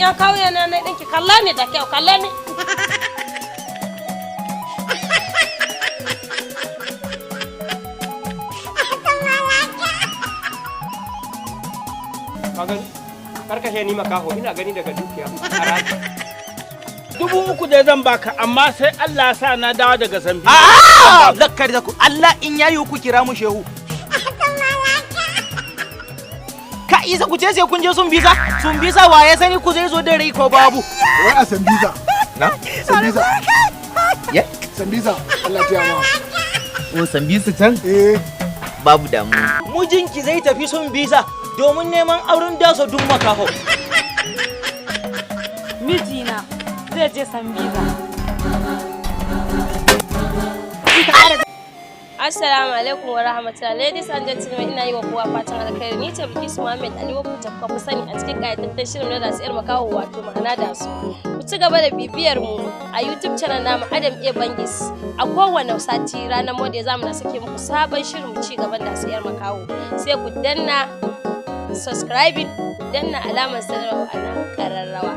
Yan kauye na na ɗinki, kalla ne da kyau, kalla ne. Ka gani? Karkashe ni makaho, ina gani daga dukiya. Haraji. 3000 dai zan baka, amma sai Allah ya sa na dawo daga Zambi. Ah! Lakkar da ku Allah in yayi ku kira mu shehu. Ka isa ku ce sai kun je sun bisa, sun bisa waye sani ku zai zo da rai ko babu. Wai a Sambiza. Na? Sambiza. Ya? Sambiza. Allah ya ma. O Sambisa can? Eh. Babu damu. Mijinki zai tafi sun bisa domin neman auren daso duk makaho. Mijina zai je Sambiza. Assalamu alaikum wa rahmatullahi. Ladies and gentlemen, ina yi wa kowa fatan alkhairi. Ni ce Bilkisu Muhammad Ali wacce kuka fi sani a cikin ƙayataccen shirin na Dasu 'Yar Makaho, wato ma'ana Dasu. Ku ci gaba da bibiyar mu a YouTube channel namu Adam A Bangis. A kowane sati ranar Monday zamu na sake muku sabon shirin mu ci gaban Dasu 'Yar Makaho. Sai ku danna subscribing, ku danna alamar sanarwa a nan ƙararrawa.